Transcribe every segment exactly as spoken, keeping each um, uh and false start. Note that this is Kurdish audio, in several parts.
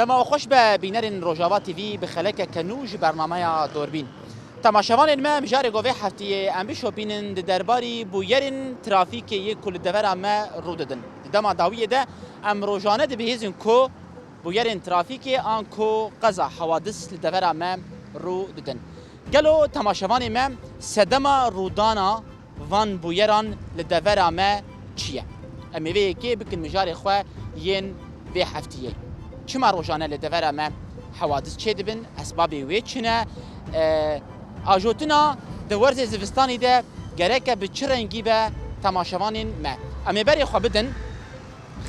Dema we xweş be bînerên Rojava T V, bi xelekeke nû ji bernameya Dorbîn. Temaşevanên me, mijarê go vê heftiyê em bişopînin di derbarî bûyerên trafîkê yê ku li devera me rû didin. Di dema dawiyê de em rojane dibihîzin ku bûyerên trafîkê an ku qeza, hewadis li devera me rû didin. Gelo temaşevanê me sedema rûdana van bûyeran li devera me çi ye? Em ê vê yekê bikin mijarê xwe yên vê heftiyê. Çima rojane li devera me hewadis çêdibin? Esbabê wê çi ne? E, ajotina di werzê zivistanî de gereke bi çi rengî be temaşevanên me? Em ê berê xwe bidin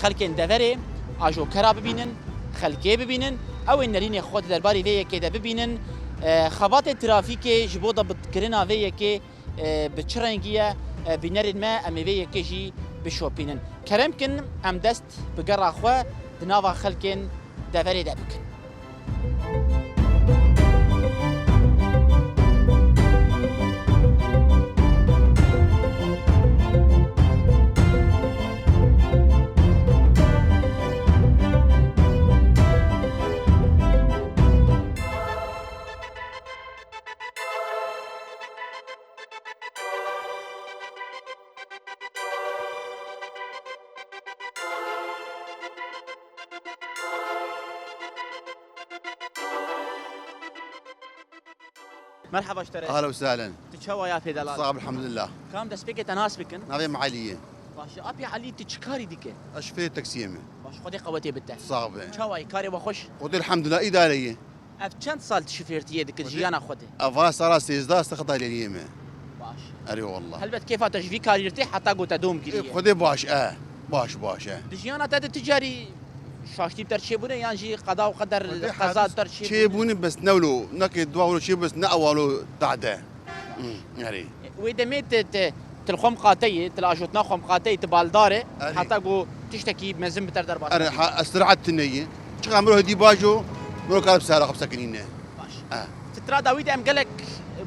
xelkên deverê, ajokera bibînin, xelkê bibînin, ew ê nerînê xwe di derbarê vê yekê de bibînin. E, xebatê trafîkê ji bo dabitkirina vê yekê e, bi çi rengî ye, e, bînerên me, em ê vê yekê jî bişopînin. Kerem kin, em dest bi gera xwe di nava xelkên deverê de bikin. Merhaba ji te re. Ahlen we sehlen. Tu çawa ya pê delal? Sağ ol, elhamdülillah. Kam destpêkê te nas bikin? Navê min Elî ye. Baş, apê Elî, tu çi karî dike? Ez şofêrê taksiyê me. Baş, Xwedê qewetê bite. Sağ be. Çawa yî, karê we xweş? Xwedê elhamdülillah, îdare ye. Ev çend sal tu şofêrtiyê dikir jiyana xwe de? Ev va sala sêzdeh sexda lêliyê me. Baş. Erê wallah. Helbet kêfa te ji vî karî tê heta ku te dom kiriye. Ê, Xwedê baş e. Baş, baş e. Di jiyana te de tu carî şaştî bi te re çêbûne yan jî qeda û qeder, Xwedê qeza bi te re çêbûne? Çêbûne bes ne wilo, neke dua wilo çêbû bes ne ewalo tade. Hmm, erê. Wê demê te, te, tu li xwe miqate yî, tu li ajotina xwe miqate yî, tu baldar e, Erê. Heta ku tiştekî mezin bi te re derbas Erê, nebe. Ha, ez sir'et tune ye. Çiqa mirov hêdî bajo, mirov kare bi sehra xwe bisekinîne. Baş. Eh. Fitra dawî de em gelek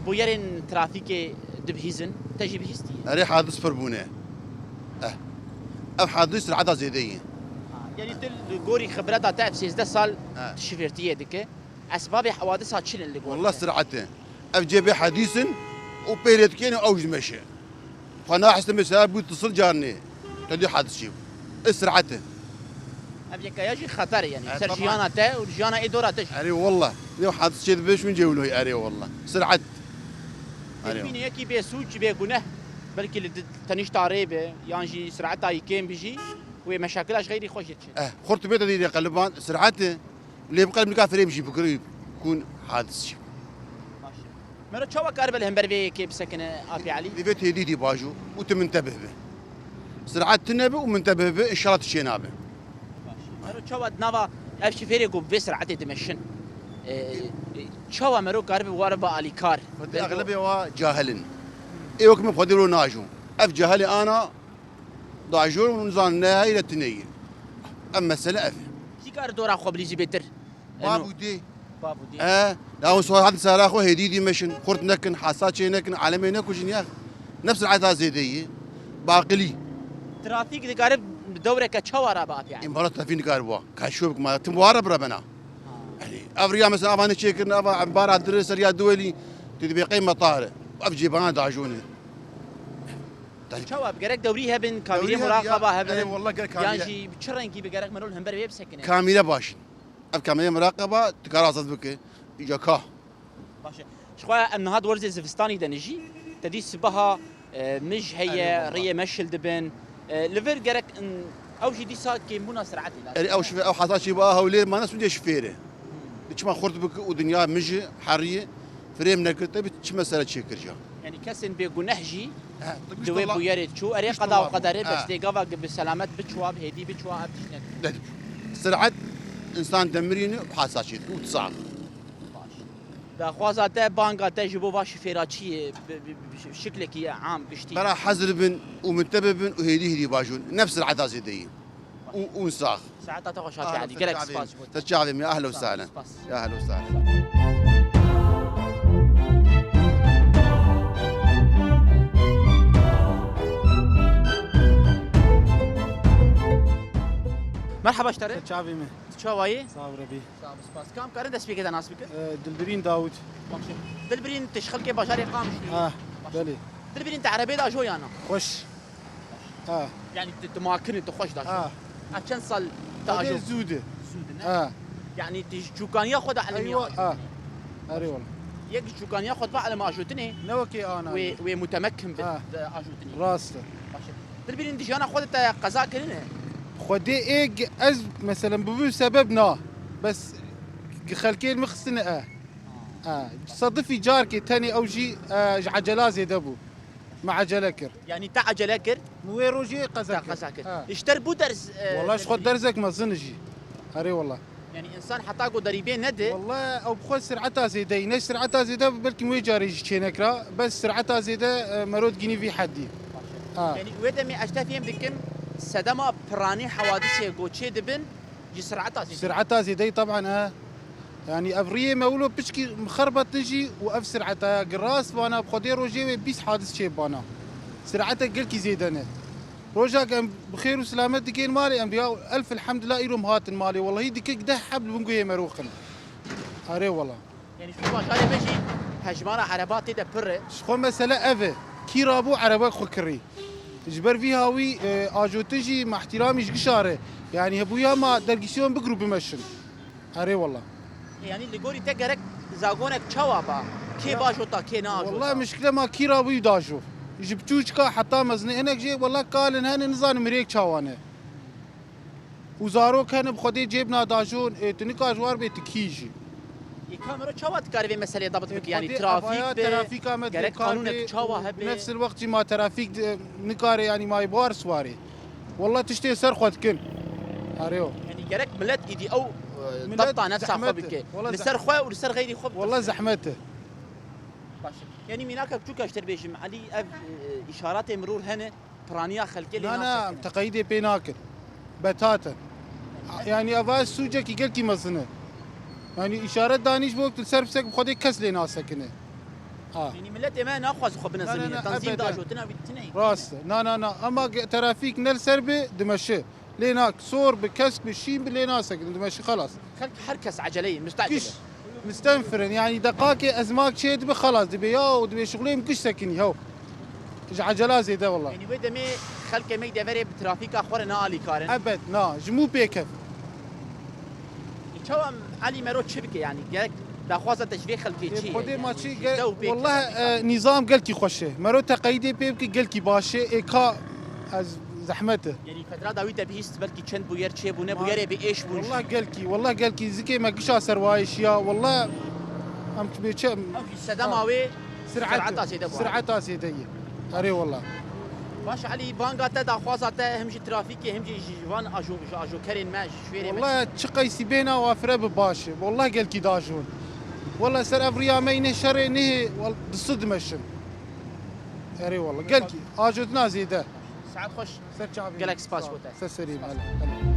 bûyerên trafîkê dibihîzin. Te jî bihîstiye? Erê, hadis pir bûne. Eh. Ev hadis sir'eta zêde ye. Ha, yanî tu li gorî xibreta te ev sêzdeh sal Eh. tu şofêrtiyê dike. Esbabê hewadisa çi ne li gor Wallah te? Sir'et e. Ev cêbê hedîs in û pêrê dikên û ew ji meşe. Xwe nahiste mesela bû tisil carnê. Te dî hedîs çê bû. E sir'et e. Ev yeka ya jî xeter e yanî. E, ser taban. Jiyana te û jiyana ê dora te jî. Erê wallah. Ne hedîs çê dibe şûn cewloy erê wallah. Sir'et. Erê. Bîne yekî bê sûc, bê guneh. Belkî li di-, tenişta rê be, yan jî sir'eta yî kêm bi jî. Wê meşakila ji xeyrî xwe jê diçe. Eh, xurt bê te dî de qeliban, sir'et e. Lê bi qelb nika firê bijî bikirî kun hadis jî. Baş e. Mero çawa karibe li hember vê yekê bisekine, Apê Elî? Divê têdî dî bajo û tu mintebih be. Sir'et tune be û mintebih be, înşallah tu çê nabe. Baş e. Mero çawa di nava ev şifêrê ku bi vê sir'etê dimeşin, e, e, çawa mero karibe ware bi alîkar? Xwedê exlebê wa cahil in. Ê wek min Xwedê ro najo. Ev cahilê ana Dajor û nizan ne heyre tune ye. Em mesele ev e. Kî kar dora xwe bilîzî bêtir? Bab û dê. Bab û dê. E, la hûn sohat sara xwe hêdî dî meşin. Xurt nekin, hasa çê nekin, alemê nekujin ya. Nefs reheta zêde ye. Baqilî. Trafîk dikare dewreke çawa rabe, Apê Elî? Îmbara trafîk nikare wa. Kaşo bik ma. Tim wara bira bena. Ha. Erê, ev riya mesela avanê çêkirin, ava embara dire ser ya duwelî. Tu dibê qey metar e. Ev cêbana dajone. Çawa bi gerek dewrî hebin, kamîrê Dewrî hebin, muraqaba ya, hebin? Erê, wallah gerek Yan kamîre. Jî bi çi rengî bi gerek mero li hember vê bisekine? Kamîre baş in. Ev kamîre muraqaba, tu kar azad bike. Îca ka. Baş e. Ji xwe em niha di werzê zivistanî de ne jî. Te dî sibeha, e, mij heye, Erê, wallah. Riyê meşil dibin. E, li vir gerek, in, ew jî dîsa kêmbûna siratê lazim. Erê, ew şife-, ew hata çî ba hewlêr mane sûdê şifêre. Çima xurt bike û dinya mij e, herî ye, firêm nekir, te bi çi mesele çêkir ca? Yanî kesên bêguneh jî He, tu di wê bûyerê çû, erê qeda û qederê, he. Bes lê gava bi selamet biçwa, bi hêdî biçwa, ev tişt nekir. Sirat însan demirîne û hasa çêdike û sax. Baş. Daxwaza te, banga te ji bo va şifêra çi ye, bi, bi, bi, bi şiklekî am giştî? Bera hezir bin û mintebih bin û hêdî hêdî bajûn. Ne bi sirata zêde ye. Û, û sax. Saeta te xweş, Apê Elî. Gelek spas ji bo te. Te çavê min, ahlen û sahlen. Spas. Ya ahlen û sahlen. Merhaba ji te re. Te çavê min. Tu Çawayê? Sağ ol Rebî. Sağ ol, spas. Kam karin destpêkê te nas bikin? Ee, Dilbirîn Dawud. Dilbirîn, tu ji xelkê bajarê Qamişlî yî? Ha, belê. Dilbirîn, te erebê de ajo yana? Xweş. Ha. Yani tu, tu makine, tu xweş de ajo. Ha. Ha, çend sal te ajo? Zû de. Zû de, ne? Ha. Yani tu ji çûkaniya xwe de elimiya ajo? Ha. Erê wala. Yek ji çûkaniya xwe dibe elima ajotinê. Ne wekê ana. Wê, wê mutemekin bi, ha, de ajotinê. Rast e. Baş e. Dilbirîn, di jiyana xwe de te qeza kirine? Xwedê êk ez, meselen, bibû sebeb na. Bes xelkê li min xistine e. E, sadifî carkê tenê ew jî, e, ji ecela zêde bû. Me ecele kir. Yanî te ecele kir? Min wê rojê qeza kir. Te qeza kir. Ha. Ji te re bû derz, e, Wala ji xwe derzek mezin jî. Erê wala. Yanî însan heta ku derî bê nede. Wala ew bi xwe sireta zêde yî. Ne sireta zêde belkî wê carê jî çênekira. Bes sireta zêde, e, mero digînî vî hedî. Ha. Yanî wê demê ez te fêm dikim, sedema piranî hewadisê ku çê dibin ji sireta zêde. Sireta zêde yî taban e. Yanî ev riyê me wilo piçkî mixerbetin jî û ev sireta ya. Gi rast vana bi Xwedê rojê wê bîst hadis çê bana. Sireta gelkî zêde ne. Rojak em bi xêr û silamet digên malê, em ya elf elhamdulillah îro em hatin malê. Wellahî dikik deh heb li bin guhê me roxin. Erê wala. Yanî ji bajarê me jî hejmara ereba tê de pir e. Ji xwe mesele ev e. Kî rabû ereba xwe kirî. Ji ber vî hawî, e, ajotin jî me ihtiramî ji gişa re. Yanî hebûya ma dergîsyon bigru bimeşin. Erê wala. Yanî li gorî te gerek zagonek çawa ba? Kê bajota, kê naajota? Wala mişkile ma kî rabûyî dajo. Ji biçûçika heta mezinê. Hinek jê wala kalin hene nizanim mirêk çawa ne. Û zarok hene bi Xwedê cêb nadajon, ê, tu nikaj war bê tu kî jî. Ê, kamero çawa dikare vê meseleyê dabit bike? Yanî trafîk be, trafîka me gerek kanûnek çawa hebe? Nefsil wext jî ma trafîk de, nikare yanî ma ê buhar siwarê. Wala tiştê ser xwe dikin. Arê o. Yanî gerek milet îdî ew, e, dabta nefsa xwe bike. Li ser xwe û li ser xeyrî xwe bike. Wala zehmet e. Baş e. Yanî mînaka biçûka ji te re bêjim, Elî, ev, e, îşaratê mirûr hene, piraniya xelkê lê nasekine. Na, na, teqeyîdê pê nakin. Betat e. Yanî eva sûcekî gelkî mezin e. Yanî îşaret danî ji bo tu li ser pisek bi Xwedê kes lê nasekine. Ha. Yanî miletê me naxwaze xwe binezinîne. Na, na, na, tenzîm ebed, dajotina wî tune ye. Rast e. Na, na, na. Ema ge-, trafîk ne li ser bi, dimeşe. Lê nak, sor bi, kesk bi, şîn bi, lê nasekine. Dimeşe, xelas. Xelk her kes ecele ye, mustacil e. Giş, mistenfir in. Yanî deqakê ezmak çê dibe, xelas dibe. Ya û dibê şixulê min giş sekinî, hew. Ji ecela zêde wala. Yanî wê demê xelkê me yî deverê bi trafîka xwe re ne alîkar in. Ebed, na. Ji mû pêkev. Ê, çawa Elî mero çi bike yanî? Gerek daxwaza te ji vê xelkê çi ye? Ê, Xwedê ma çi gel-, wela, e, nîzam gelkî xweş e. Mero teqeyîdê pê bike gelkî baş e. Ê ka ez zehmet e. Yanî fedra dawî te bihîst belkî çend bûyer çêbûne, bûyerê bi êş bûn jî. Wela gelkî, wela gelkî zikê me gişa serwayê şiya. Wela em tu bê çi em. Ew jî sedema wê. Sireta zêde bû. Sireta zêde ye. Erê wela. Baş Elî, banga te, daxwaza te him ji trafîkê him jî ji van ajo-, ji ajokerên me, ji şwêrê me. Wela çi qeysî bêna wafire bi baş e. Wela gelkî dajon. Wela ser ev riya me yine şerê nihê, wel, disu dimeşin. Erê wela. Gelkî ajotina zêde. Saet xweş. Ser çavê. Gelek spas bo te. Ser serî me. Hele, hele.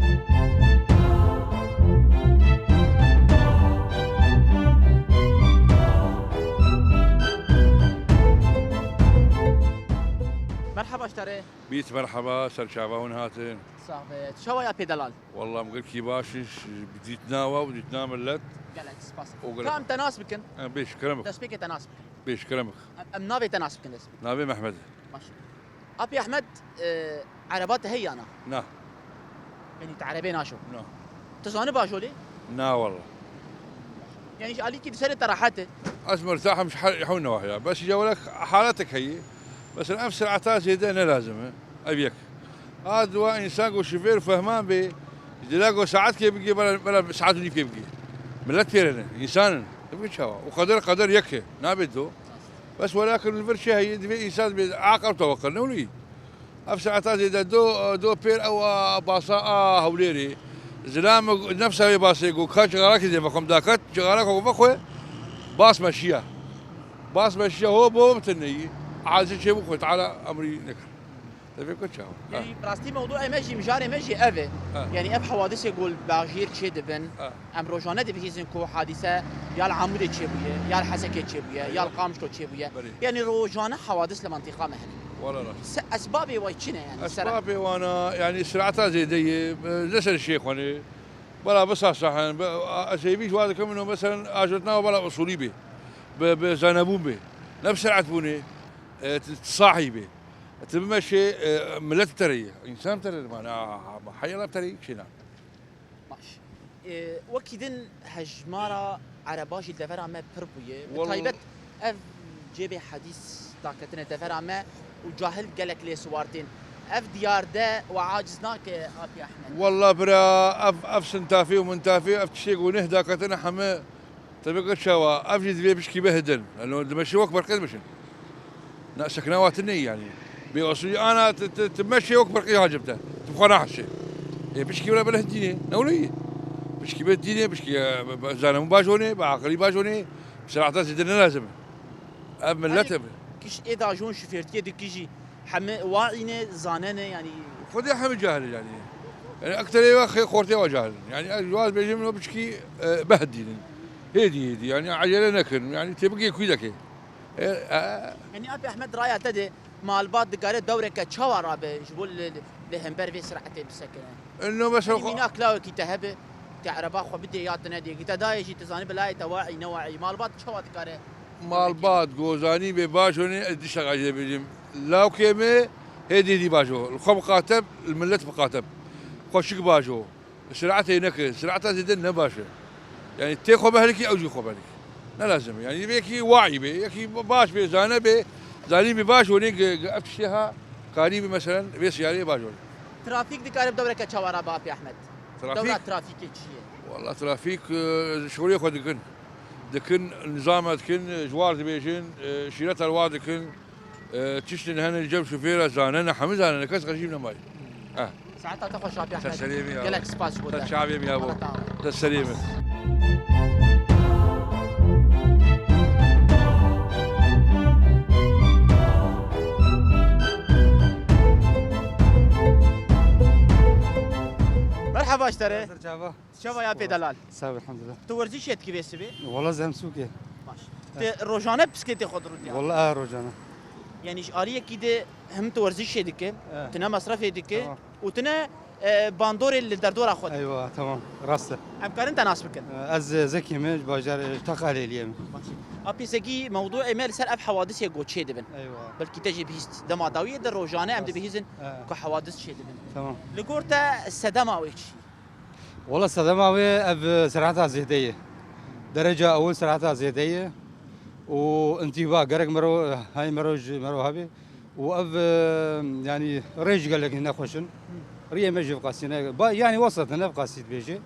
Merhaba ji te re. Bît merhaba, ser çava hûn hatin. Sax be. Çawa ya pê delal? Wallah em gelkî baş in, bi dîtina we û dîtina millet. Gelek spas. Ka em te nas bikin? Bêş, kerem bik. Destpêkê te nas bikin. Bêş, kerem bik. Em, em navê te nas bikin destpêkê. Navê Mehmed. Baş. Apê Ehmed, e, ereba te heye ya na? Na. Yanî tu erebê naşo? Na. Tu zanî bajo lê? Na wala. Yanî ji alîkî di serê te rehet e? Ez mirtah im ji her, hew newahiya. Bes ya wela haletek heye. Mesela ev sirata zêde ne lazim e. Ev yek. A dua însan ku şofêr fehman bê, dila ku saetkê bigê, bela, bela saet û nîvkê bigê. Milet pêre ne, însan in. Ev çawa? Û qeder, qeder yek e. Nabe do. Bes welakin li vir çi heye, divê însan divê aqil tewekkel ne wî. Ev saeta zêde do, do pêr ew a basa a Hewlêrê. Zilam nefsa wê basê ku ka cixarakî zê vexwe daket, cixaraka ku vexwe, bas meşiya. Bas meşiya ho bo bitineyî. Aciz çê bû xwe Teala emrî nekir. Te fêm kir çawa? Yanî, ha, bi rastî mewdûê me jî, mijarê me jî ev e. Ha. Yanî, ev hewadisê ku li bajêr çê dibin, ha, em rojane dibihîzin ku hadîse ya li Amûdê çêbûye, ya li Hesekê çêbûye, ya li Qamişlo çêbûye. Belê. Yanî, rojane hewadis li mentiqa me hene. Wala rast. Se-, esbabê wê çi ne yanî? Esbabê wana, yanî, sirata zêde ye, ne ser şêxwanê. Bela bisasahin, bi, a, ez hêvî ji wan dikim, ino, meselen, ajotna bela usulî bê. Bi, bi zanebûn bê. Ne bi ser'et bûnê, e, ti, ti sahî bê. Ti bimeşê, e, millet bi te re ye. Însan bi te re, mana, heyala bi te re ye, çêna. Baş. E, wekî din hejmara ereba jî li devera me pir bûye. Bi Wal- taybet ev cêbê hedîs daketine devera me û cahil gelek lê siwar tên. Ev diyar de we aciz nake, Apî Ehmed? Walla bira, ev, ev sintafî û mintafî, ev tiştê ku neh daketine heme, te bike çawa, ev jî divê pişkî bihidin. Elo dimeşin wek berqê dimeşin. Na sekna wa tune yani. Bê usulî ana, ti, ti, ti meşê wek berqê hacib te. Tu xwe nahşê. Ê pişkî bira bile dînê. Ne wile ye? Pişkî be dînê, pişkî, e, be, be, zanem bajonê, be aqilî bajonê. Serata zêde ne lazim. Ev millet Hani ev. Kiş ê dajon şofêrtiyê dikijî heme waîne zanene yani. Xwedê heme cahil yani. Yani ekterê ve xê xortê ve cahil. Yani ez waz bêjim no pişkî, e, behdînin. Hêdî hêdî yani acele nekin. Yani tepkê kuy deke. E, e. Yani Apî Ehmed raya te de malbat dikare dewreke çawa rabe ji bo li, li, li hember vê ser'etê bisekine? Eno mesela Yani xwe- mînak lawekî te hebe, te ereba xwe bidê ya te nedê. Te dayê jî tu zanî bi layê te waî ne waî. Malbat çawa dikare? Malbat, gozanî bê bajonê, ez dişa qajê bêjim. Lawkê me hêdî hêdî bajo. Li xwe biqateb, li millet biqateb. Xweşik bajo. Sir'etê neke, sir'eta zêde ne baş e. Yani tê xwe behlikî, ew jî xwe behlikî. Ne lazim e. Yani yekî waî bê, yekî baş bê, zane bê, zanî bê bajonê ge, ge ev tiştê ha, karî bê meselen vê siyareyê bajonê. Trafîk dikare bi dewreke çawa rabe Apî Ehmed? Trafîk? Dewra trafîkê çi ye? Walla trafîk, e, şolê xwe dikin. Dikin, nizama dikin, ji war dibêjin, e, şîreta li war dikin. E, tiştên hene li cem şofêra zanene, hemî zanene, kes xercî nemayê. Eh. Saeta te xweş Apî Te Ehmed. Serê min ya. Gelek spas ji bo te. Te çavê min ya bo. Te serê min. Merhaba ji te re. Çava. Çava ya pê delal. Sağ ol, elhamdülillah. Tu werzîşê dikî vê sibê? Wala zemsûk e. Baş. Te rojane bisikletê xwe dirûtiya? Wala, e, rojane. Yani ji aliyekî de hem tu werzîşê dike, e, tu ne mesrefê dike, tamam, û tu ne, e, bandorê li derdora xwe dike. Eywa, tamam, rast e. Em karin te nas bikin? E, ez Zekî me, ji bajarê, ji Teqalêliyê me. Baş. Apî Zekî, mewdûê me li ser ev hewadisê ku çê dibin. Eywa. Belkî te jî bihîst. Dema dawiyê de rojane em dibihîzin, e, ku hewadis çê dibin. Tamam. Li gor te sedema wê çi? Wala sedema wê ev, e, ser'eta zêde ye. Dereca ewil ser'eta zêde ye. Û intîba gerek mero, hay mero ji mero hebê. Û ev, e, yani rêj gelek nexweş in. Riyê me jî vqasî ne. Ba, yani wesat ne vqasî dibêje.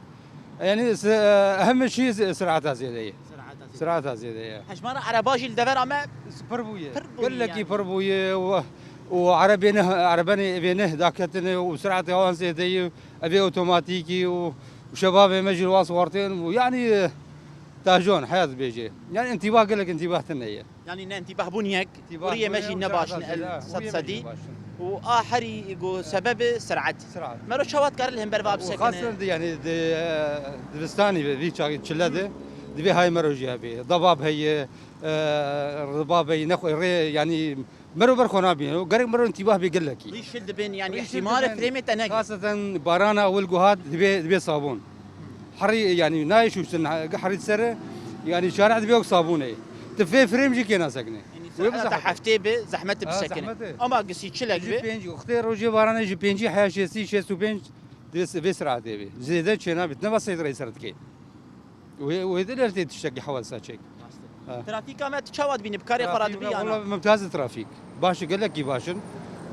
Yani se-, e, heme şey se-, ser'eta zêde ye. Ser'eta zêde. Ser'eta zêde ye. Hejmara ereba jî li devera me Pir bûye. Pir bûye Gelekî yani. Pir bûye û, û erebê ne, erebenê vê ne daketine û ser'eta wan zêde ye. Ev ê otomatîkî û, û şebabê me jî li wan siwartên û, yanî, e, tajon, heyat dibêje. Yanî, intîbah gelek intîbah tune ye. Yanî, ne intîbah bûn yek, Intîbah û riyê me bûne jî û ne baş in, jahil el zêde, û sed riyê me sedî. Jî baş in. Û a herî ku sebeb e, ser'et. Ser'et. Mero çawa dikare li hember va Û bisekine? Xasen de, yanî, de, e, dibistanî ve, vî çaxî çile de, divê hay mero jî hebe. Dabab heye, e, ribab heye, nexwe rê, yanî, Mero ber xwe nabîne. Gerek mero intîbah bê gelekî. Rî şil dibin, yani Rî şil ihtimale dibin. Frêmê te neke. Xaseten barana ewil ku hat dibê, dibê sabûn. Herî, yani nayê şûştin, herî ser, yani şareh dibê wek sabûnê. Tu vê frêm jî kê nasekine. Yani Wê bi saeta zehmet. Heftê bi zehmet Ha, bisekine. Zehmet e. Ama gisî çilek Ji bi. Pêncî, wextê rojê baranê ji pêncî heya şêstî, şêst û pênc divê, vê siratê bê. Zêde çênabî. Ne va seyt rey ser dikê. Wê, wê de ler tê tiştekî hewasa çek. Rast e. Ha. Trafîka me tu çawa dibînî? Bi karê xwe re Trafîk dibî me, ya na? Wala mimtaz e trafîk. Baş e, gelekî baş in.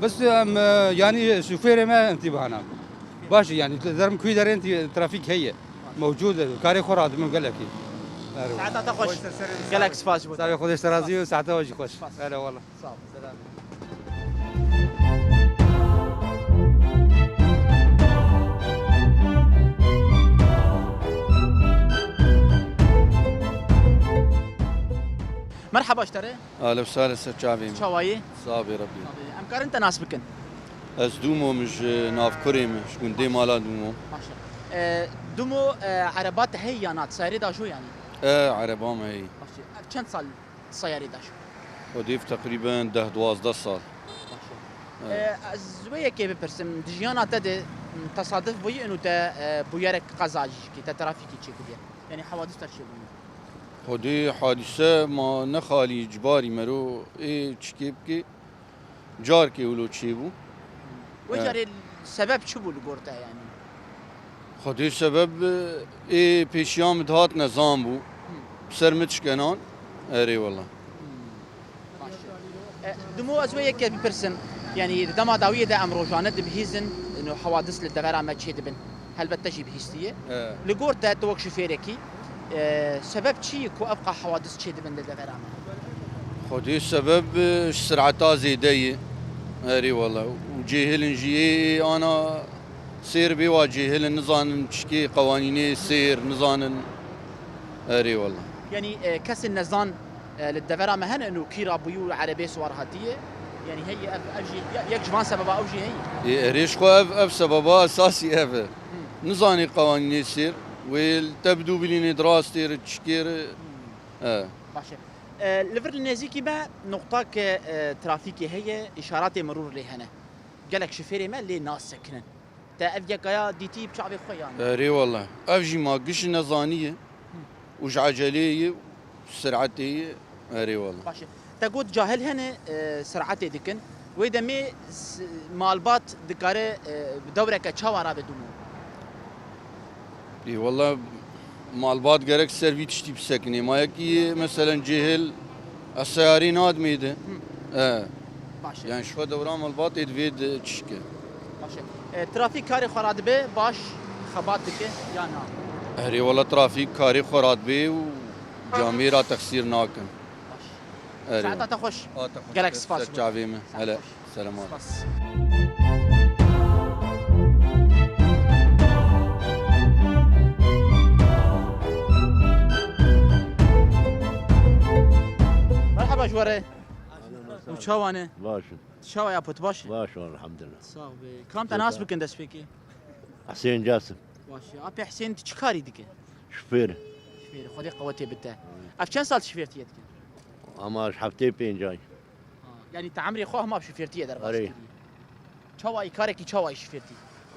Bes em, e, yanî şofêrê me intîbana. Baş e, yanî derm kuy derên tî-, trafîk heye. Mewcûd e. Karê xwe re dibim gelekî. Erê. Saeta te xweş. Xweş te serê Gelek spas ji bo te. Sağ ol, Xwedê ji te razî û saeta we jî xweş. Spas. Erê wala. Sağ ol. Selam. Merhaba ji te re. Ahlen û sahlen, ser çavê min. Çawa yî? Sağ ol, Rabbi. Em karin te nas bikin? Ez Dûmo me, ji Navkurê me, ji gundê mala Dûmo. Baş e. E, Dûmo, e, ereba te heye ya na, tu sayarê dajo yanî? E, ereba me heye. Baş e. Ev çend sal Sayarê daş. Xwedî teqrîben deh duwazdeh sal. Baş e. Evet. E, ez wê yekê bipirsim, di jiyana te de Tesadif bûyî û te, e, bûyerek qeza jî çêkî, te trafîkî çêkiriye. Yanî hawadis te çêbûyî. Xwedê hadîse ma ne xalî cibarî mero ê çikê bikê. Carkê wilo çêbû. Wê E. carê sebeb çi bû li gor te yanî? Xwedê sebeb, e, ê pêşiya min dihat nezan bû. Bi ser min dişkenan. Erê wela. Baş e. E, dimo ez wê yekê bipirsim. Yanî di dema dawiyê de em rojane dibihîzin, ino hawadis li devera me çêdibin. Helbet te jî bihîstiye. E. Li gor te, tu wek şofêrekî, e, sebeb çi ye ku ev qas hawadis çêdibin li devera me? Xwedê sebeb, e, ji sireta zêde ye. Erê wela. Û cêhil in jî ê, ê ana sêr bê wa cêhil in, nizanin çikê qewanînê sêr, nizanin. Erê wela. Yanî, e, kesên nezan, e, li devera me hene û kî rabûyî û erebê siwar hatiye? Yanî heye ev, ev jî, ye-, yek ji van sebeba ew jî heye? Ê, erê ji xwe ev, ev sebeba esasî ev e. Hı. Nizanî qewanînê sêr, wê li te bidû bilînê di rastê re, çikê re. Hı. E. Baş e. E, li vir li nêzîkî me noqtake, e, trafîkê heye, îşaratê mirûr lê hene. Gelek şifêrê me lê nasekinin. Te ev yekaya dîtî bi çavê xwe yan? Erê wele. Ev jî ma giş nezanî ye û ji eceleyê ye, sir'etê ye. Erê wele. Baş e. Te got cahil hene, e, sir'etê dikin. Wê demê s-, malbat dikare, e, bi dewreke çawa rabe dûmo? Ê, wele malbat gerek ser vî tiştî bisekinê. Ma yekî, meselen, cêhil, ez seyarî nadimê de. Hı. E. Baş e. Yani şu dewra malbatê divê de çişke. Baş e. E, trafîk karê xwe radibe, baş xebat dike ya na? Erê, wele trafîk karê xwe radibe û camêra texsîr nakin. Baş. Erê. Saeta te xweş. A te xweş. Gelek spas. Ser çavê me. Hele. Selamat. Spas. Merhaba ji we re. Û çawa ne? Baş in. Çawa ya, pot baş e? Baş in, elhamdülillah. Sağ ol be. Kam te nas bikin destpêkê? Hüseyin Casim. Baş e. Apê Hüseyin, tu çi karî dike? Şofêr. Şofêr, Xwedê qewetê bite. Ev çend sal şofêrtiyê dike? Ama ji heftê pênc ay. Ha, yanî te emrê xwe hema bi şofêrtiyê derbas Erê. kiriye. Çawa yî karekî, çawa yî şofêrtî?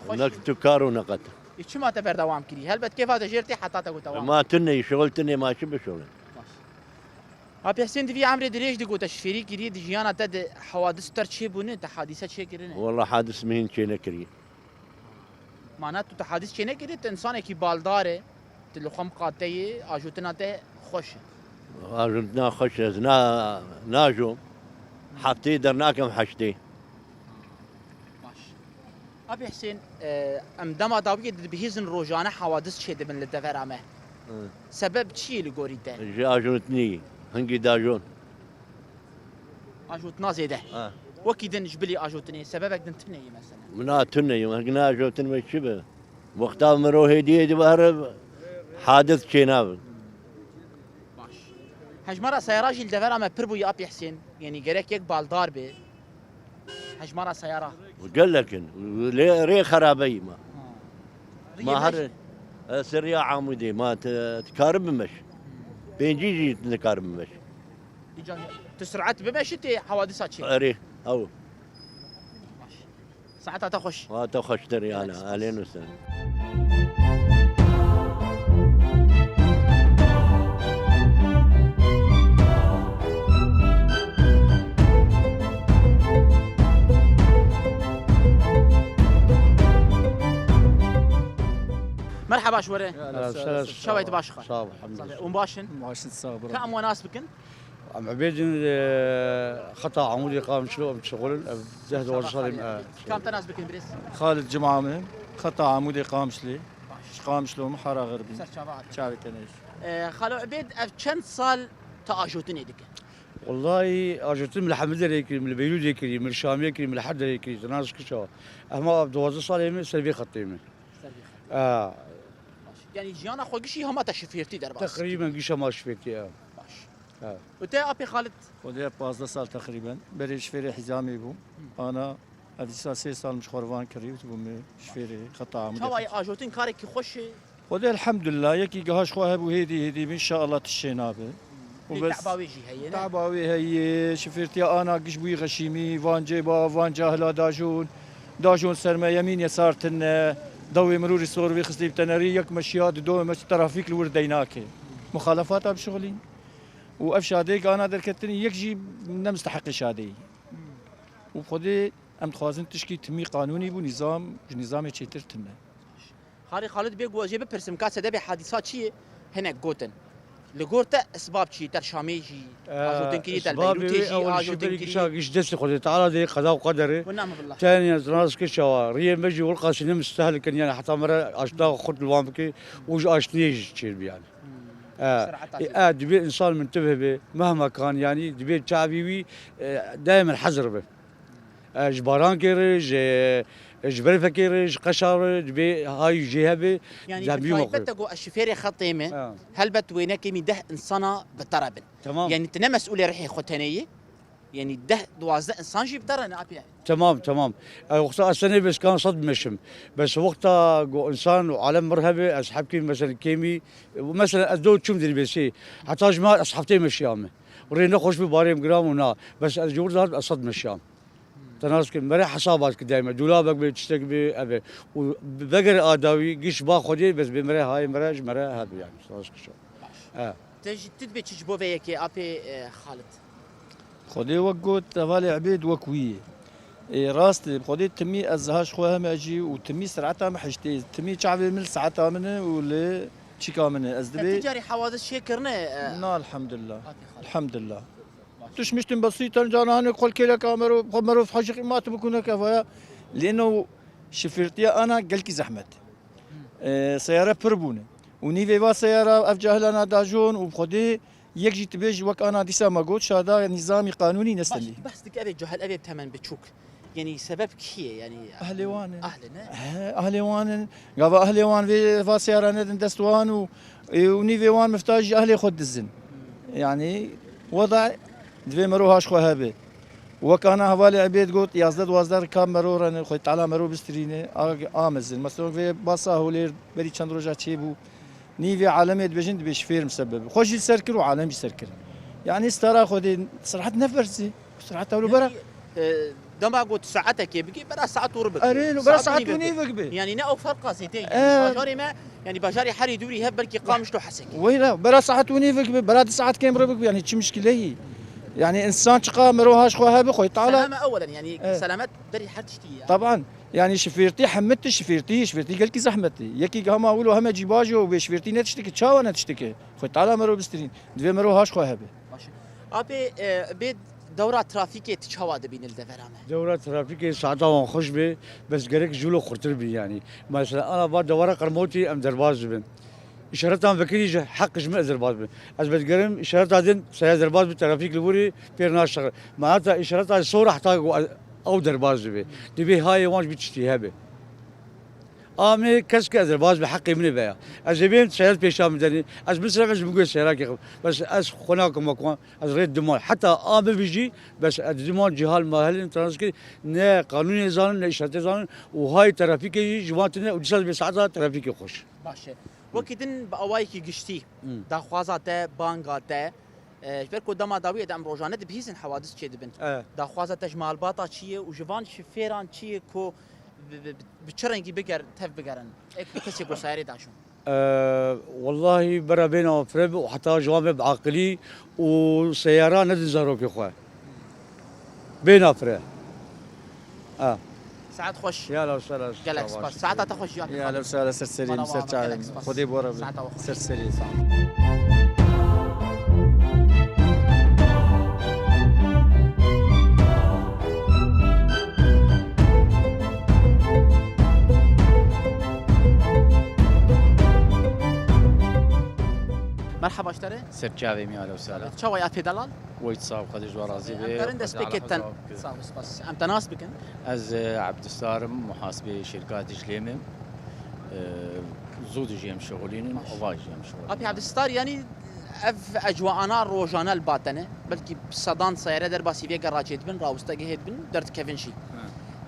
Xweş Ne yî. tu kar û ne qet. Ê, çima te berdewam kirî? Helbet kêfa te jêr tê heta te got dewam. Ma tune yî, şixul tune, ma çi bişole? Baş. Apê Hüseyin, di vî emrê dirêj de ku te şofêrî kiriye, di jiyana te de hewadis ter çêbûne, te hadîse çêkirine? Wela hadis min hîn çênekiriye. Mana tu, tu hadîs çênekirî, tu însanekî baldar e, tu li xwe miqate yî, ajotina te xweş e. Ajotina xweş e, ez na, najom. Hefteyê dernakem heştê. Baş. Abi Hüseyin, e, em dema dawiyê dibihîzin rojane hawadis çêdibin li devera me. Hı. Sebeb çi ye li gorî te? Ji ajotinê, hingî dajon. Ajotina zêde. Ha. Wekî din ji bilî ajotinê, sebebek din tune ye mesela. Min a tune ye, hingî ne ajotin me çi be? Wexta mirov hêdî hêdî be here hadis çênabe. Baş. Hejmara seyara jî li devera me pir bûye Apê Hüseyin. Yanî gerek yek baldar be. Hejmara seyara. Gelek in. Lê rê xerabe yî ma. Ha. Ma Riyê her, meş- e, ser rêya Amûdê ma te, dikarim bimeş. Pêncî jî dikarim bimeş. Îca tu sirat bimeşî tê hawadisa çê. Erê, ew. Baş. Saeta te xweş. Ha, te xweştir, yana, Gelek spas. Alê nûsen. Merhaba ji we re. Ya, Merhaba, selam. Çawa yî, tu baş xwe? Sağ ol, elhamdülillah. Hûn baş in? Baş in, sağ ol, bro. Ka em we nas bikin? Em Ubêd in, e, xeta Amûdê Qamişlo, em şixulin, ev deh dewazde salê me, e. Kam te nas bikin birêz? Xalid Cuma me, xeta Amûdê Qamişlê. Baş. Ji Qamişlo me, Hara Xerbî. Ser çava hatin. Çavê te neyş. E, Xalo Ubêd, ev çend sal te ajotinê dike? Wellahî, ajotin min li hemî derê kirî, min li Beyrûdê kirî, min li Şamiyê kirî, min li her derê kirî, tu nas kir çawa. Ema ev dewazde salê me ser vê xetê me. Ser vê xetê. A. Baş. Yanî jiyana xwe gişî hema te şifêrtî derbas kir? Teqrîben gişa ma şifêrtî, e. Baş. Evet. Û te Apê Xalid? Xwedê pazdeh sal teqrîben. Berê şifêrê Hizamê bû. Hı. Ana, ev dîsa sê sal min ji xwe re van kirî û dibû min şifêrê xeta Amûdê. Çawa ye, ajotin karekî xweş e? Xwedê elhamdulillah, yekî giha ji xwe hebû hêdî hêdî min, inşallah tişt çê nabe. Hı. Û bes. Te'ba wê jî heye, ne? Te'ba wê heye, şifêrtiya ana giş bûyî xeşîmî, van cêba, van cahila dajûn. Dajon ser me, yemîn yesar tune, dawê mirûrî sor vê xistî bi tenerî, yek me şiya, di do me trafîk li wir deynake. Muxalefata bişixulîn. Û ev şadê gana derketinî yek jî ne misteheqê şadeyî. Û xwedê em dixwazin tişkî timî qanûnî bû, nîzam, ji nîzamê çêtir tune. Xalî Xalid bê ku ez jê bipirsim, ka sebebê hadîsa çi ye? Hinek gotin. Li gor te esbab çi ye? Ter Şamê jî, Ee, ajotînkirî, ter esbabê Beyrûtê wê jî, ewil ji berî ajotînkirî. Gişa giş destê Xwedê Teala de qeda û qeder e. Wina min billah. Tenê ez nas kir çawa. Riyê me jî wilqasî ne mistehlikin, yani heta me re aşna xurt li wan bike û ji aştiyê jî çêr bi yani. Hmm. Ee, Serata e, çêr. Ee, dibê insan mintebih be, mehma kan yani, dibê çavî wî, e, daîmen hezir be. E, ji barankê re, ji, ji berfekê re, ji qeşa re, dibê hay jê hebe, Yani bi zembîl taybet xwe. Te got ez şifêrê xetê me, Ha. Helbet wênekê min deh insana bi te re bin. Tamam. Yani tu ne mesûlê rihê xwe tenê yî. Yani deh, duwazdeh insan jî bi te re ne apê. Tamam, tamam. E, wexta ez tenê bes kan sed meşim. Bes wexta go insan û alem mir hebe, ez hebkî mesela kêmî, mesela ez do çûm dirbêsê. Heta ji me ez heftê meşiyame. Rê nexweş bi barêm giram û na. Bes ez ji wir dihat ez sed meşiyam. Te nas kim, mere hesaba ki dayme, dulabek be, tiştek be, eve. Û vegere adawî, giş ba Xwedê, bes bê mere hayê mere, ji mere hebe yani, te nas kişo. E. Te jî tu dibê çi ji bo vê yekê apê, e, Xalid? Xwedê wek got, hevalê Ebêd wek wî ye. Ê, rast e, Xwedê timî ez haş xwe heme jî û timî sereta min hiştê, timî çavê min li saeta min e û li çîka min e. Ez Te dibê tu carî hewadis çê kirine, e, Na, elhamdulillah. Apê Xalid. Elhamdulillah. Tişmiştin besîten, cana hanê kol kêleka merov, xwe merov hecî qîmat bikûne kevaya. Lê no şifirtiya ana gelkî zehmet. E, seyare pir bûne. Û nîvê va seyara ev cahilana dajon û Xwedê yek jî tibêj wek ana dîsa me got, şada nîzamî qanûnî nestendî. Baş, behs dike evê cahil, evê temen biçûk. Yani sebep kî ye? Yani Ehlê wan in. Ahlê ne? He, ehlê wan in. Gava ehlê wan vê va seyara nedin dest wan û, e, û nîvê wan mifta jî ehlê xwe dizin. Hmm. Yani weda divê mero haş xwe hebe. Wek ana hevalê Ebêd got, yazdeh duwazdeh rika mero rene, Xwedê Teala mero bistirîne, a, amezin. Mesela vê basa Holêr berî çend roja çêbû. Nîvê alemê dibêjin, dibê şifêr misebeb. Xwe jî ser kir û alem jî ser kir. Yani stara Xwedê sirhet neferzî. Sirhet ewlo bera. Yani, e, dema got saetekê bigê, bera saet û ribik. Erê, lo, bera saet û nîvik be. Yani ne ew ferqa zêde ye. E. Bajarê me, yani bajarê herî dûrî hev belkî Qamişlo Hesekê. Weyla, bera saet û nîvik be, bera di saet kêm ribik be, yani çi mişkile ye. Yani insan çiqa mero haş xwe hebe, Xwedê Teala. Selame ewelen, yani selamet berî her tiştî ye. Taban. Yani şifêrtî hemî tişt şifêrtî, şifêrtî gelkî zehmet e. Yekî hema wilo heme cîbajo û bê şifêrtî ne tiştekî, çawa ne tiştekî? Xwedê Teala mero bistirîn. Divê mero haş xwe hebe. Baş e. Apê, e, bê dewra trafîkê tu çawa dibînî li devera me? Dewra trafîkê saeta wan xweş be, bes gerek ji wilo xurtir bî yani. Mesela ana va dewara Qermotî em derbas dibin. Îşaretan vekirî ji heq ji min ez derbas bim. Ez vedigerim îşareta din saya derbas bi trafîk li wirî pêr naşixir. Me heta îşareta sor heta ku ew derbas dibe. Divê hayê wan ji bir tiştî hebe. Amê kes ke ez derbas bi heqê min ê veya. Ez ê bêm saya pêşa min denê. Ez min sere ez min guhê seyra kê xim. Bes ez xwe nakim wek wan. Ez rê diman. Heta a bibijî, bes ez diman cihal mahelin transkir ne qanûnê zanin, ne îşaretê zanin û hay trafîkê jî ji wan tune û dîsa dibê saeta trafîkê xweş. Baş e. Wekî din bi awayekî giştî, Hmm. daxwaza te, banga te, e, ji ber ku dema dawiyê de em rojane dibihîzin hewadis çêdibin. E. Daxwaza te ji malbata çi ye û ji van şifêran çi ye ku bi, bi, bi, bi çi rengî biger, tev bigerin? Ek bi kesê ku sayarê daşûn. E, wellahî bera bêna fire bi û heta ji wan be bi aqilî û seyara nedin zarokê xwe. Bêna fire. Ha. Saet xweş. Ya lew sala. Gelek spas. Saeta te xweş ya. Ya lew sala ser serî, ser çavê. Xwedê bore be. Saeta we xweş. Ser serî. Sağ ol. Merhaba ji te re. Ser çavê me ya lew sala. Çawa ya pê delal? Weyt sax, Xwedê ji we razî be. Em karin dest pê keten. Sağ ol, spas. Em te nas bikin. Ez, e, Ebdistar im, muhasibê şirketê Jilêm im. E, zû dijî em şixulînin, ava jî em şixulînin. Apê Ebdistar, yani ev ecwaana rojane li ba te ne. Belkî sedan seyare derbasî vê gera çêdibin, rawiste gehê dibin, derdikevin jî.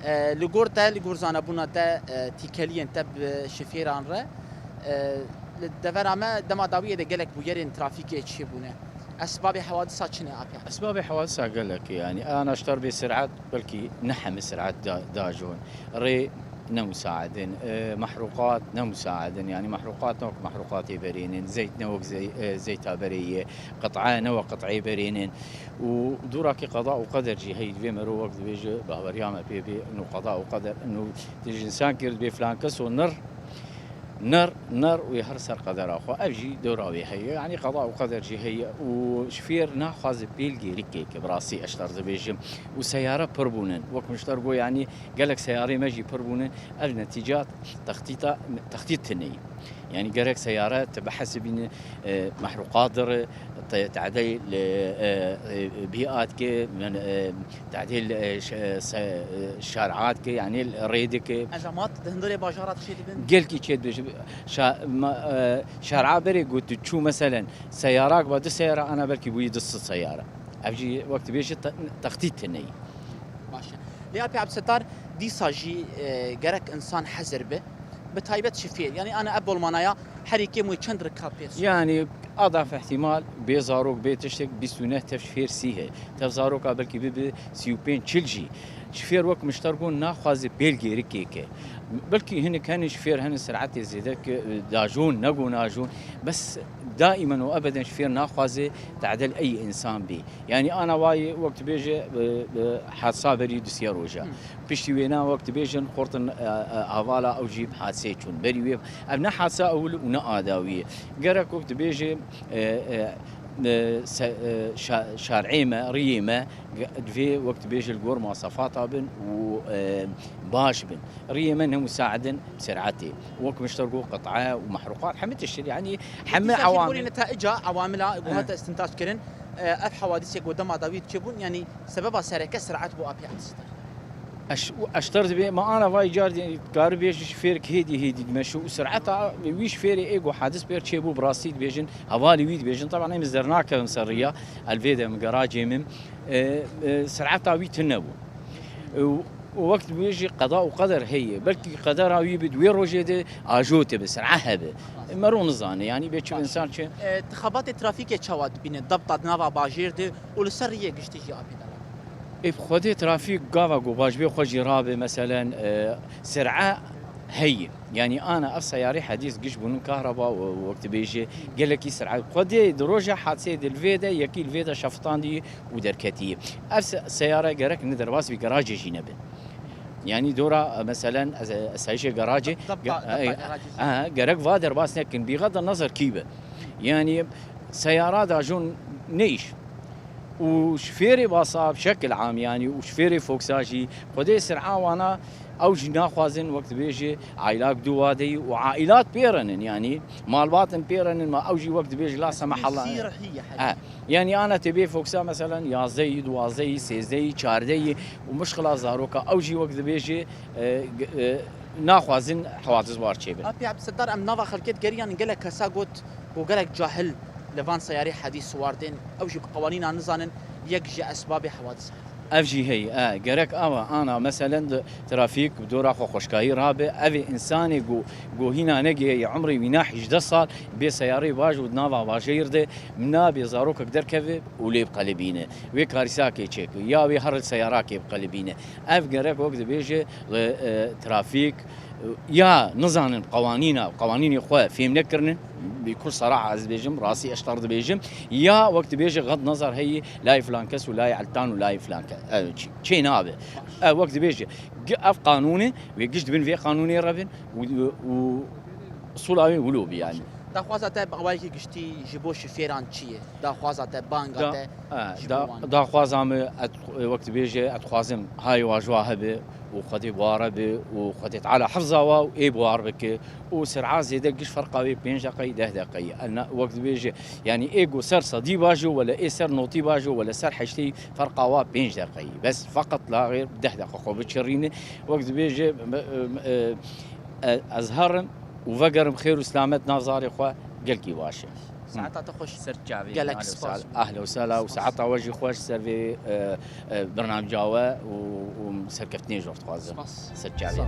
He. E, li gor te, li gor zanebûna te, e, tîkeliyên te bi şifêran re, e, li devera me dema dawiyê de gelek bûyerên trafîkê çêbûne. Esbabê hewadisa çi ne, Apya? Esbabê hewadisa gelek e, yanî ana ji ter bê sirat, belkî ne hemî sirat da, dajon. Rê ne musaid in, e, mehrûqat ne musaid in, yanî mehrûqat ne wek mehrûqatê berê in, zeyt ne wek zey, e, zeyta berê ye, qit'a ne wek qit'ê berê in. Û dûrakî qeda û qeder jî heye, divê mero wek dibêje, baweriya me pê bê, nû qeda û qeder, nû tu ji însan kir dibê filan kes û nir, nir, nir û yê her ser qedera xwe. Ev jî dora wê heye. Yanî qeda û qeder jî heye û ji fêr naxwaze pêl gêrikê ke, bi rastî ez ji ter dibêjim. Û seyare pir bûnin. Wek min ji ter got, yanî gelek seyarê me jî pir bûnin. Ev netîca textîta, textît tune ye. Yanî gerek seyare tu bihesibîne, e, mehrûqat dire, te-, tedê li, e, e, bîat ke, min, e, tedê li, e, ş-, e, se-, e, şer'at ke, yanî rê dike. Ezamat di hundirê bajara çê dibin? Gelkî çê dibin. Şa-, ma-, e, şer'a berê got tu çû, meselen, seyarak ba du seyara, ana belkî bûyî du sed seyara. Ev jî wek tu bêjî te-, textît tune ye. Baş e. Lê Apê Ebdulsettar, dîsa jî, e, gerek insan hezir be. Bi taybet şifêr. Yanî ana ev bolmanaya herî kêm wê çend rika pêr. Yanî adaf ihtimal bê zarok bê tiştek bîst û neh tev şifêr sî he. Tev zaroka belkî bibe sî û pênc çil jî. Şifêr wek min ji ter got naxwaze pêl gêrikê ke. Belkî hinek hene şifêr hene siratê zêde ke, e, dajon, negon najon. Bes daimen û ebeden şifêr naxwaze tedel ey însan bî. Yanî ana wayê wek tu bêje, e, e, hadisa berî du sê roja. Piştî wêna wek tu bêjin xortin, e, e, hevala ew jî bi hadisê çûn. Berî wê ev ne hadisa ewil û ne a dawî ye. Gerek wek tu bêje, e, e, e, se-, e, şa-, şar'ê me, riyê me, ge-, divê wek tu bêje li gor masafata bin û, e, baş bin. Riyê me ne musaid in bi ser'etê. Wek min ji ter got qit'a û mehrûqat, hemî tişt, yanî hemî Dîsa jî awamil. Gorî netaica, awamila ku hate istintac kirin, e, ev hewadisê ku dema dawî çêbûn, yanî sebeba sereke ser'et bû Apê Ebdulsettar. Eş, eşter dibê, ma ana vay car dî, kari bêjî şifêrek hêdî hêdî dimeşi û ser'eta wî şifêrê ê ku hadis pêr çêbû bi rastî dibêjin, hevalî wî dibêjin. Taban em ez dernakevim ser riya, elvê de min geracê min, e, e, ser'eta wî tune bû. E, û, û wek dibêjî qeda û qeder heye. Belkî qedera wî bi di wê rojê de ajote bi, ser'e hebe. E, mero nizane, yanî bê çi Baş. Însan çi. E, ti xebatê trafîkê çawa dibîne? Debta di nava bajêr de û li ser riyê giştî jî Apê Ebdulsettar. Ê bi Xwedê trafîk gava ku baş bê xwe jî rabe, meselen, e, ser'e heye. Yanî ana ev seyarê hedîs giş bûnin kahraba û wek tu bêjî gelekî ser'e. Xwedê di roja hadisê de li vê de yekî li vê de şefitandî û derketî. Ev se-, seyare gerek ne derbas vî garajê jî nebe. Yanî dora, e, meselen, ez, e, esayişê garajê, Debta, ge-, debta e, garajê jî. E, gerek va derbas nekin. Bîxet de nezer kî be. Yanî seyara da jûn ne îş. Û şifêrê basa bi şekil am, yanî û şifêrê foksa jî Xwedê sir'a wana ew jî naxwazin wek dibêje aîlak du wadeyî û aîlat pêrenin, yanî malbatin pêrenin, ma ew jî wek dibêje la semehalla. Sîrhî ye. Ha, yanî ana tê bê foksa meselen yazdeyî, duwazdeyî, sêzdeyî, çardeyî û mişxila zaroka ew jî wek dibêje, e, g-, e, naxwazin hewadis bar çêbin. Apê Ebdulsettar, em nava xelkê digeriyan, gelek kesa got ku gelek cahil li van seyarê hedîs siwar tên, ew jî bi qewanîna nizanin, yek ji esbabê hewadis. Ev jî heye, e, gerek ava ana, meselen, di trafîk bi dora xwe xweşkayî rabe, ev ê însanê ku, ku hîna negiheye, umrê wî na hîjdeh sal, bê seyarê baş û di nava bajêr de, nabê zarokek derkeve û lê biqelibîne. Wê karîsakê çêke, ya wê her li seyarakê biqelibîne. Ev gerek wek dibêje, e, e, trafîk, e, ya nizanin qewanîna, qewanînê xwe fêm nekirinin, bi kul seraha ez dibêjim, rastî eşter dibêjim, ya wek dibêje xet nazar heye, layê filan kes û layê eltan û layê filan kes, e, çi-, çê nabe. E, wek dibêje, gi-, ev qanûn e, wê giş dibin vê qanûnê re bin û, û usûla wê wilo bi yanî. Daxwaza te bi awayekî giştî ji bo şifêran çi ye? Daxwaza te, banga Da-, te e, ji da-, bo wan? Daxwaza min, et, wek dibêje, ez dixwazim hayê wa ji wa hebe û Xwedê bi wa re be û Xwedê Teala hifza wa û ê bi war bike û ser'a zêde giş ferqa wê pênc deqeyî, deh deqeyî. Elna wek dibêje, yanî ê ku ser sedî bajo wele ê ser notî bajo wele ser heşteyî ferqa wa pênç deqeyî. Bes feqet la xêr deh deqe xwe biçirîne. Wek dibêje, e, e, e, ez herim û vegerim xêr û silamet nav zarê xwe gelkî baş e. Saeta te xweş. Ser çavê. Gelek spas. Ahla û sehla û saeta we jî xweş ser vê, e, e, bernamca we û, û serkeftinê ji we dixwazim. Spas. Ser çavê. Sağ ol.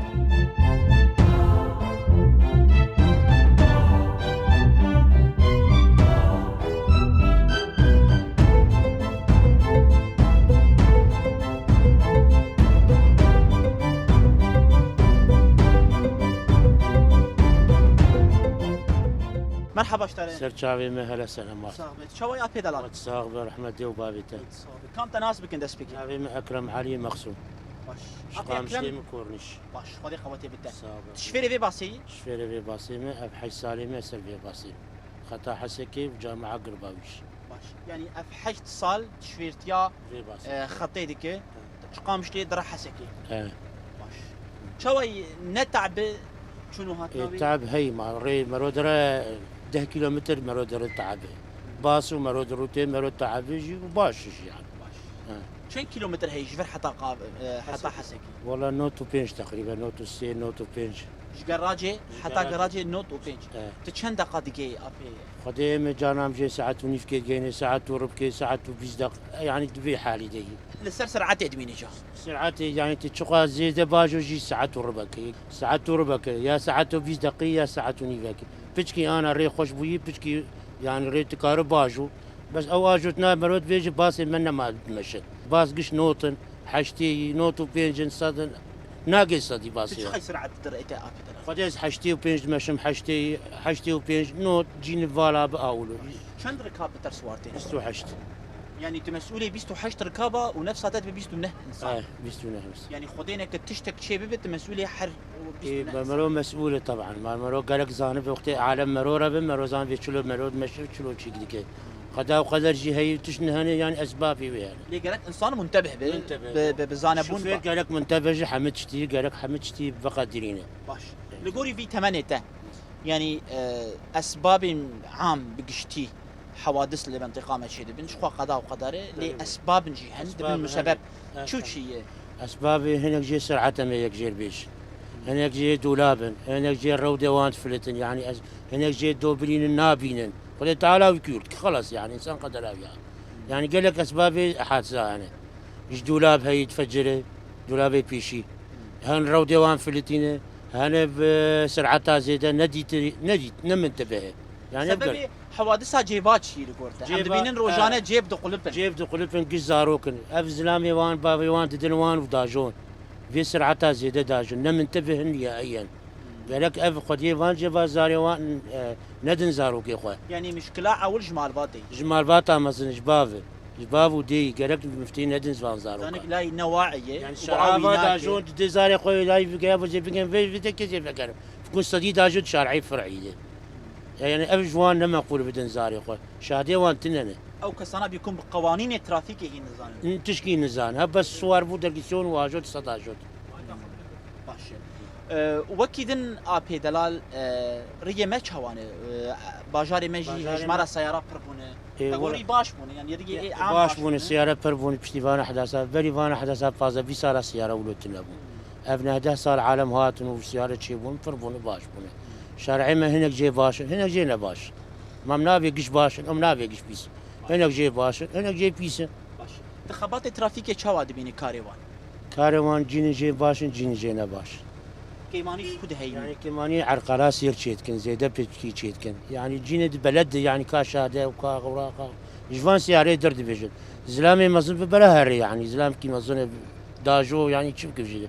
Merhaba ji te re. Ser çavê me, hele selamat. Sax be. Çawa ye apê delal? Sax be, rehmet dê û bavê te. Sax be. Kam te nas bikin dest pê kê? Navê min Ekrem Elî Mexsûm. Baş. Ji Apê Ekrem. Qamşê min Kornîş. Baş. Xwedê qewetê bide. Sax be. Tu şifêrê vê basê yî? Şifêrê vê basê me, ev heşt salê me ser vê basê. Xeta Hesekê û Camia Girbawîş. Baş. Yanî ev heşt sal şifêrtiya, Vê basê. e, xetê dike. Ji Qamişlê dire Hesekê. He. Baş. Çawa yî ne te'bi çûn û hatina Ê, wî? Te'b heyî ma, rê mero dire deh kîlometr mero dire te'b e. Bas û mero dirûtê mero te'b e jî û baş jî yani. Baş. He. Çend kîlometr heye ji vir heta Qa-, e, heta Hesekê? Hesekê? Wala nod û pênc teqrîben, nod û sê, nod û pênc. Ji geracê Ji heta geracê. geracê nod û pênc. E. Tu çend deqa digeyî apê? Xwedê em ê canam jê saet û nîvkê digeyîne, saet û ribkê, saet û bîst deq-, yani di vê halî de yî. Li ser ser'etê dimîne ca. Ser'etê, yani tu çiqas zêde bajo jî saet û ribekê. Saet û ribekê, ya saet û bîst deqî, ya saet û nîvekê. Piçkî ana rê xweş bûyî, piçkî yani rê dikare bajo. Bes ew ajotina merot vê jî basê me nema dimeşe. Bas giş notin, heştê yî, nod û pênc in, sed in. Nagê sedî basê Tu ya. çiqas ser'et didirê te apê te? Xwedê ez heştê û pênc dimeşim, heştê, heştê û pênc, nod, cîni vala bi awilo. Çend rikab bi te re siwar tê? Bîst û heşt. Yani tu mes'ûlê bîst û heşt rikaba û nefsa te dibe bîst û neh insan. Eh, bîst û neh insan. Yani Xwedê neke tiştek çê bibe, tu mes'ûlê her bîst û neh Ê, insan. Mero mes'ûl e taban. Ma mero gerek zanibe wextê alem mero re be, mero zanibe çilo mero dimeşe, çilo çîk dike. Qeda û qeder jî heye, tişt nihene, yani esbabê wê hene. Lê gerek insan muntebih be, Muntebih be, be. be, be zanebûn Şofêr be. gerek muntebih ji hemî tiştî, gerek hemî tiştî veqedirîne. Baş. Li gorî vî temenê te, yanî, e, esbabên am bi giştî hewadis li mentiqa me çêdibin, ji xwe qeda û qedar e, lê Belê. esbabin jî hene, Esbab dibin hene. musebeb. Evet. Çû çi ye? Esbabê hinek jê ser'eta me yek jêr bêj. Hinek jê dolab in, hinek jê rewdê wan difilitin, yanî ez, hinek jê dobirînin nabînin. Xwedê Teala wî kûr dike, xelas, yani, însan qedera wî ya. Yani, gelek esbabê hadisa hene. Ji dolab heyî difecire, dolabê pêşî. Hin rewdê wan filitîne, hene bi ser'eta zêde nedîti-, nedît-, nemintibehe. Yani, ev Sebebê ger- hewadisa cêva çi ye li gor te? Em Cêva, dibînin rojane e, cêb diqulipin. Cêb diqulipin, giş zarok in. Ev zilamê wan, bavê wan didin wan û dajon. Vê ser'eta zêde dajon. Nemintibih in nihaiyen. Gerek ev xwediyê van cêva zarê wan, e, nedin zarokê xwe. Yanî mişkila ewil ji malbatê. Ji malbata mezin, ji bav e. Ji bav û dêyî gerek miftî nedin van zarokan. Zanik lay ne wa'iye, Yani û şerava wa'i nake. dajon didê zarê xwe lay bigeye, vê jê bigên vê, vê de kesê vegerim. Fikun sedî dajon şar'ê fir'î de. Yani ev ji wan ne meqûl bidin zarê xwe. Şadê wan tine ne. Ew kesana bî kum bi qewanînê trafîkê hîn nizanin. N-, tişkî nizan. Ha bes suwar bû dergisyon û ajot sed ajot. Baş e. E, wekî din a pê delal, e, riyê me çawan e? E, bajarê me jî Bajarê hejmara me seyara pir bûne. E, Te gorî wala- baş bûne, yani riyê ê am Baş baş bûne, bûne. seyara pir bûne, piştî vana hedasa. Berî vana hedasa pazdeh bîst sala seyara wilo tune bû. Ev nehdeh sal alem hatin û siyare çêbûn, pir bûn, baş bûn. Şer'ê me hinek jê baş in, hinek jê ne baş. Mam navê giş baş in, em navê giş pîs. Hinek jê baş in, hinek jê pîs in. Baş. Di xebatê trafîkê çawa dibînî karê wan? Karê wan cînî jê baş in, cînî jê ne baş. Kêmanî ku diheyî? Yani kêmanî erqala sêr çêdikin, zêde piçkî çêdikin. Yani cînê di beled de, yani ka şade û ka xewraxa. Ji van siyarê dir dibêjin. Zilamê mezin bi bera herê, yani zilamkî mezin e, dajo, yani çi bikir jî.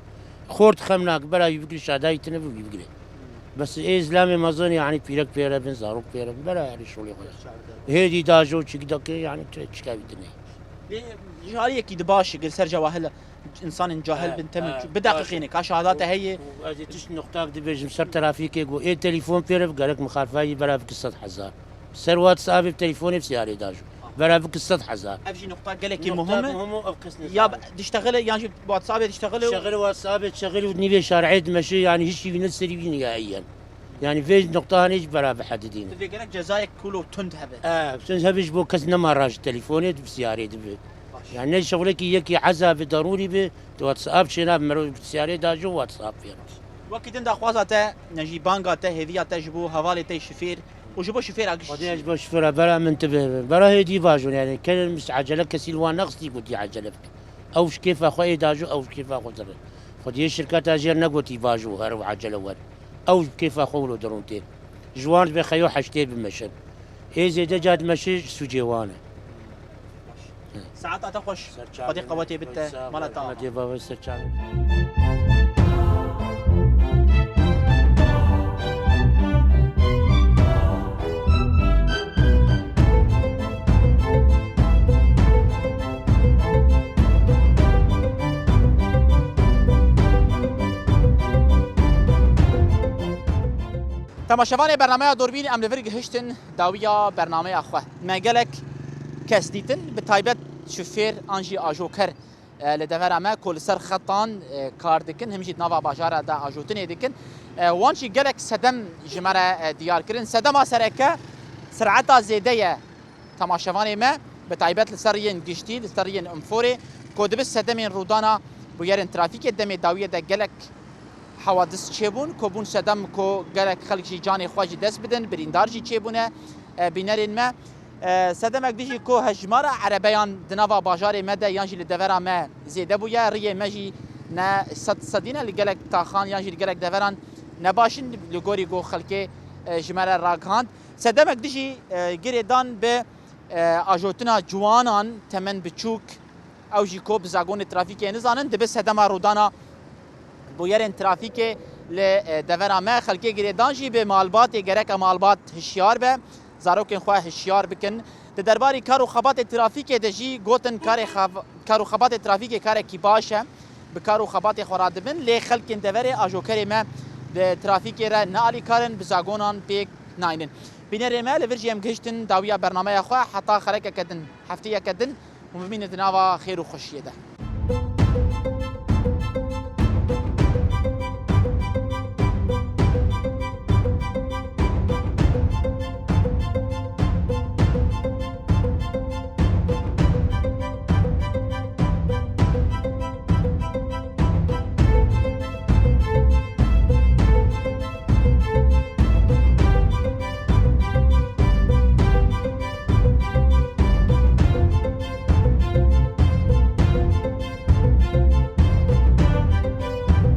Xort xem nak, bera wî bigire, şadayî tine bi wî bigire. Bes ê zilamê mezin, yani pîrek pêre bin, zarok pêre bin, bera herê şolê xwe. Hêdî dajo çik dike, yani çi, çika wî tine. Lê ji aliyekî di baş, gir ser cewahil, insanên cahil He, bin, temin he, çû. Bi baş. deqîqîne, ka şahada te heye. Û, û ez ê tişt nuqtak dibêjim ser trafîkê, got, ê telefon pêre bi, gerek mixalfayî bera bike sed hezar. Ser WhatsAppê, telefonê, siyarê dajo. Bera bike sed hezar. Ev jî nuqta gelekî Nuqta muhim e. muhim e, ev kes Ya nizane. diştexile, yan jî WhatsAppê diştexile û Şexil WhatsAppê, şexil û nîvê şar'ê dimeşe, yani hiç wî ne serî wî nihaiyen. Yani vê nuqtanê jî bera bihedidîne. Divê gerek cezayek kul û tund hebe. E, tund hebe ji bo kes nema raji telefonê, di siyarê dibe. Baş. Yani ne şexulekî yekî eza bi, darûrî bi, di WhatsApp çêna bi, mero siyarê dajo WhatsApp pêre. Wekî din daxwaza te, ne jî banga te, hêviya te ji bo hevalê te şifêr û ji bo şifêra giş Xwedê ji bo şifêra bera min tibê. Bera hêdî bajon, yani, ken ecele kesî li wan nexistî gotî ecele bike. Ew ji kêfa xwe ê dajo, ew ji kêfa xwe dire. Xwediyê şirketa jêr negotî bajo her û ecele wer. Ew ji kêfa xwe wilo derûn tê. Ji wan dibe xeyo heştê bimeşin. Ê zêde ca dimeşe ji sûcê wan e. Saeta te xweş. Ser çavê Xwedê me. qewetê bite. Sağ ol. Mala te ava. Hadi baba, ser çavê me. Temaşevanê bernameya Durbîn, em li vir gihiştin dawiya bernameya xwe. Me gelek kes dîtin, bi taybet şofêr an jî ajoker, e, li devera me ku li ser xetan, e, kar dikin, him jî di nava bajara de ajotinê dikin. E, wan jî gelek sedem ji me re, e, diyar kirin. Sedema sereke sireta zêde ye. Temaşevanê me, bi taybet li ser riyên giştî, li ser riyên Umforê, ku dibe sedemên rûdana bûyerên trafîkê, demê dawiyê de gelek hewadis çêbûn, ku bûn sedem ku gelek xelk jî canê xwe ji dest bidin, birîndar jî çêbûne, e, bînerên me. E, sedemek dî jî ku hejmara erebeyan di nava bajarê me de yan jî li devera me zêde bûye, riyê me jî ne sed sedî ne li gelek taxan yan jî li gelek deveran ne baş in, li gorî ku xelkê, e, ji me re ragihand. Sedemek dî jî, e, girêdan bi, e, ajotina ciwanan temen biçûk, ew jî ku bi zagonê trafîkê nizanin, dibe sedema rûdana bûyerên trafîkê li, e, devera me. Xelkê girêdan jî bi malbatê gereke malbat hişyar be, zarokên xwe hişyar bikin. Di derbarî kar û xebatê trafîkê de jî gotin karê xev-, kar û xebatê trafîkê karekî baş e. Bi kar û xebatê xwe radibin, lê xelkên deverê ajokerê me di trafîkê re ne alîkar in, bi zagonan pêk naynin. Bînerê me, li vir jî em gihiştin dawiya bernameya xwe, heta xerekeke din, hefteyeke din, hûn bimînin di nava xêr û xweşiyê de.